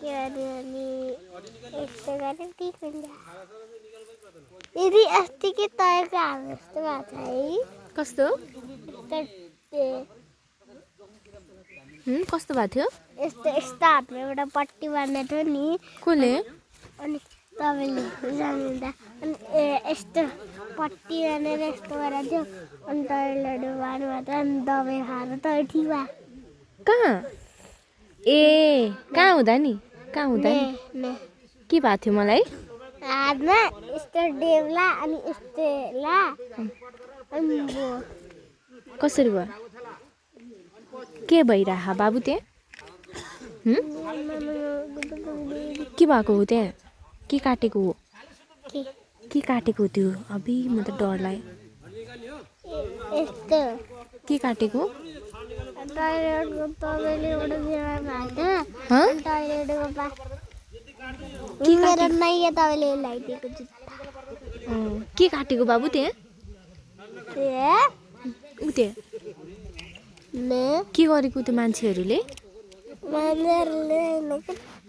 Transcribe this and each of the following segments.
के अरे अनि यस्तो गरेर ठिक हुन्छ यदि अस्ति के तयको हाल जस्तो भएको छ है कस्तो कस्तो भएको थियो यस्तो यस्तो हातमा एउटा पट्टी बाँध्दै थियो नि कसले अनि तपाईँले जानुहुँदा अनि यस्तो पट्टी बाँधेर यस्तो गरेर थियो अनि टोइलेट बाँध्नुभएको थियो अनि दबाई खाएर त ठिक भयो कहाँ ए कहाँ हुँदा नि ने के भएको थियो मलाई हातमा यस्तो डेब्ला अनि यस्तो ला अनि कसरी भयो के भइरह बाबु त्यहाँ के भएको हो त्यहाँ के काटेको हो के काटेको त्यो अबि म त डर लाग्यो यस्तो के काटेको टोइलेटको तपाईँले एउटा बिमार भएको हँ टोइलेटको पास मेरो नयाँ तपाईँले लगाइदिएको जुत्ता के काटेको बाबु त्यहाँ उ त्यहाँ के गरेको त्यो मान्छेहरूले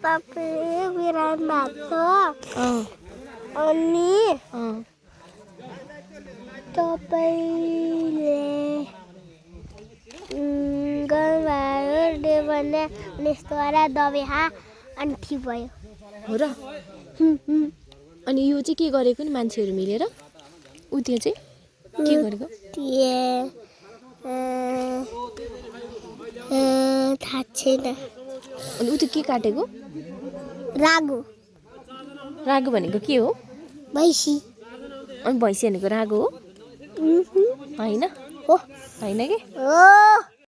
तपाईँ बिराम भएको अनि तपाईँले गाउँबाट डेबन्ने अनि यस्तो गरेर दबाई खा अनि ठिक भयो हो र अनि यो चाहिँ के गरेको नि मान्छेहरू मिलेर उ त्यो चाहिँ के गरेको थाहा छैन अनि उ त्यो के काटेको रागो रागो भनेको के हो भैँसी अनि भैँसी भनेको रागो हो होइन हो होइन के हो